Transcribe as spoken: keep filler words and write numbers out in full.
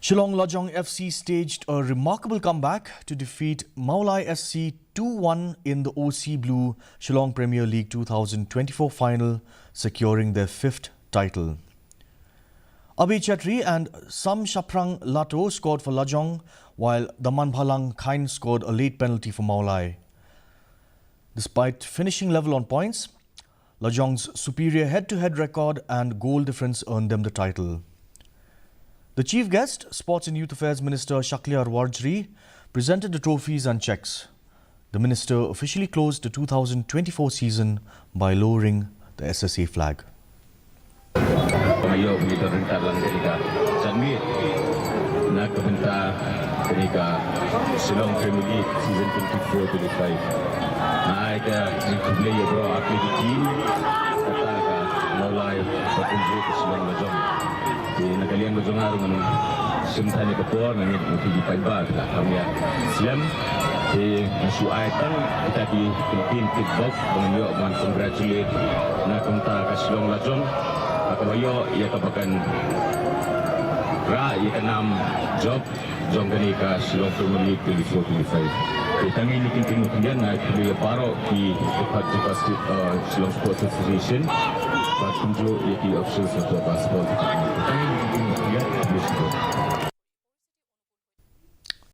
Shillong Lajong F C staged a remarkable comeback to defeat Mawlai F C two one in the O C Blue Shillong Premier League two thousand twenty-four final, securing their fifth title. Abi Chetri and Sam Shaprang Lato scored for Lajong, while Daman Bhalang Khain scored a late penalty for Mawlai. Despite finishing level on points, Lajong's superior head-to-head record and goal difference earned them the title. The chief guest, Sports and Youth Affairs Minister Shakliar Warjri, presented the trophies and cheques. The minister officially closed the two thousand twenty-four season by lowering the S S A flag. Ayo, begitu rentang lang ketika Sanwi nak kebentar ketika Shillong Premier League season twenty-four twenty-five. Nah, ita di kublai ya bro, aku di team kata ka Mawlai berkunjung ke Shillong Lajong. Di nak kalian berjong arung anu sim tanya ke por nangit mesti di paiba kita kami ya. Silam di masuk ai tang kita di Philippine Kickbox dengan yo man congratulate nak kumta ka Shillong Lajong. Ka ba yo ya ka bakan ra ya ka nam job jong kani ka Shillong Premier League twenty-four twenty-five. Kita ngi ni kin kin kin na pili paro ki dekat dekat Shillong Sports Association. Bat kunju ya ki officials untuk sport. Kita ngi ni kin kin ya.